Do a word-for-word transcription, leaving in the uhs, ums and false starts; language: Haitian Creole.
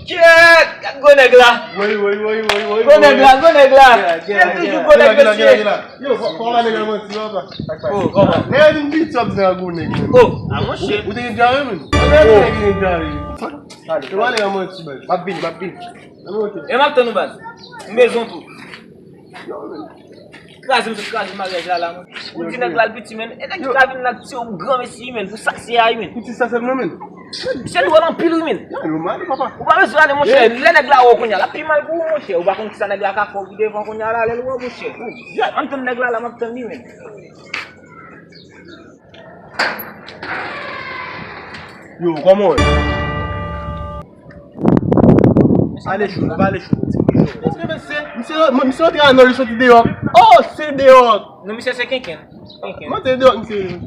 Kyèt! Gad gwo nèg la! Woy, woy, woy, woy, woy. Gwo nèg la, gwo nèg la! Gad, gad, gad, gad, gad, gad. Yo, fò, fò pa nèg la manti, papa. Oh, kòman? Nèg la vin beat up nan gwo nèg, man. Oh, a monchè. Ou te gen dyare, man? Ou te gen dyare. Yo, pa nèg la manti, baz. M ap vini, m ap vini. An, ok. E m ap tann ou, baz. M bezwen tou. Yo, man. Kraze, m sot kraze maryaj la, la, mwen. Ou di nèg la l piti, men. E nèg ki ka vin la, ti yon gran mesi, men. Pou sa k se a, men. Piti sa sèlman, men. Se dwòl anpil, wi, men. Yo, yo mal, papa. Ou pa bezwen ale, monchè. Lè nèg la wè w kounye a, l ap pi mal pou ou, monchè. Ou pa konn kisa nèg la ka fè w pi devan kounye a la, lè l wè w, monchè. Ann tann nèg la, la, m ap tann li, men. Yo, kòman w ye? Ale cho, ale cho. Misye, misye, misye rantre a non, li soti deyò. Oh, se deyò. Non, misye se kenken. Kenken. Mwen te deyò, misye.